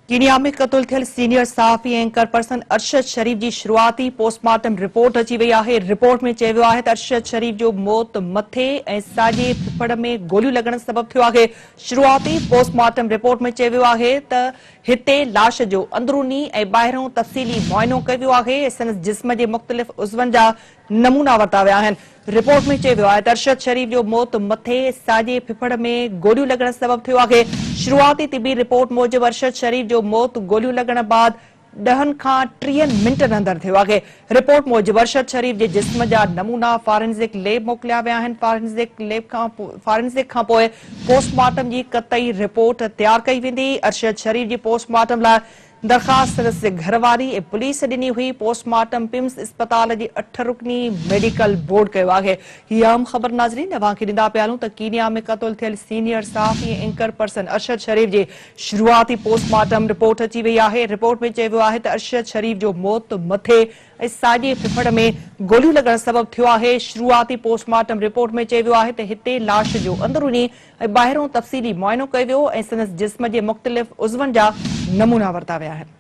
Kenya ۾ قتل ٿيل senior صحافي ۽ اينڪر پرسن ارشد شريف جي شروعاتي پوسٽ مارٽم رپورٽ اچي وئي آهي. رپورٽ ۾ چيو ويو آهي ته ارشد شريف جو موت مٿي ۽ ساڄي ڦڦڙ ۾ گوليون لڳڻ سبب ٿيو آهي. شروعاتي پوسٽ مارٽم رپورٽ ۾ چيو ويو آهي ته هتي لاش جو اندروني ۽ ٻاهريون تفصيلي معائنو ڪيو ويو آهي ۽ سندس جسم جي مختلف عضون جا نمونا ورتا ويا آهن. رپورٽ ۾ چيو ويو آهي ته ارشد شريف جو موت مٿي ساڄي ڦڦڙ ۾ گوليون لڳڻ سبب ٿيو آهي. شروعاتي طبي رپورٽ موجب ارشد شريف جو موت گوليون لڳڻ بعد ڏهن کان ٽيهن منٽن اندر ٿيو آهي. رپورٽ موجب ارشد شريف جي جسم جا نمونا فارنزڪ ليب موڪليا ويا آهن، فارنزڪ ليب کان فارنزڪ کانپوء پوسٽ مارٽم جي قطعي رپورٽ تيار ڪئي ويندي. ارشد شريف جي پوسٽ مارٽم لاء درخواست سندس گهر واري ۽ پوليس ڏني هئي، پوسٽ مارٽم پمز اسپتال جي اٺ رڪني ميڊيڪل بورڊ ڪيو آهي. هي اهم خبر ناظرين اوهان کي ڏيندا پيا هلون ته ڪينيا ۾ قتل ٿيل سينيئر صحافي ۽ اينڪر پرسن ارشد شريف جي شروعاتي پوسٽ مارٽم رپورٽ اچي وئي آهي، رپورٽ ۾ چيو ويو آهي ته ارشد شريف جو موت مٿي ۽ ساڄي ڦڦڙ ۾ گوليون لڳڻ سبب ٿيو آهي، شروعاتي پوسٽ مارٽم رپورٽ ۾ چيو ويو آهي ته هتي لاش جو اندروني ۽ ٻاهريون تفصيلي معائنو ڪيو ويو ۽ سندس جسم جي مختلف عضون جا نمونا ورتا ويا آهن.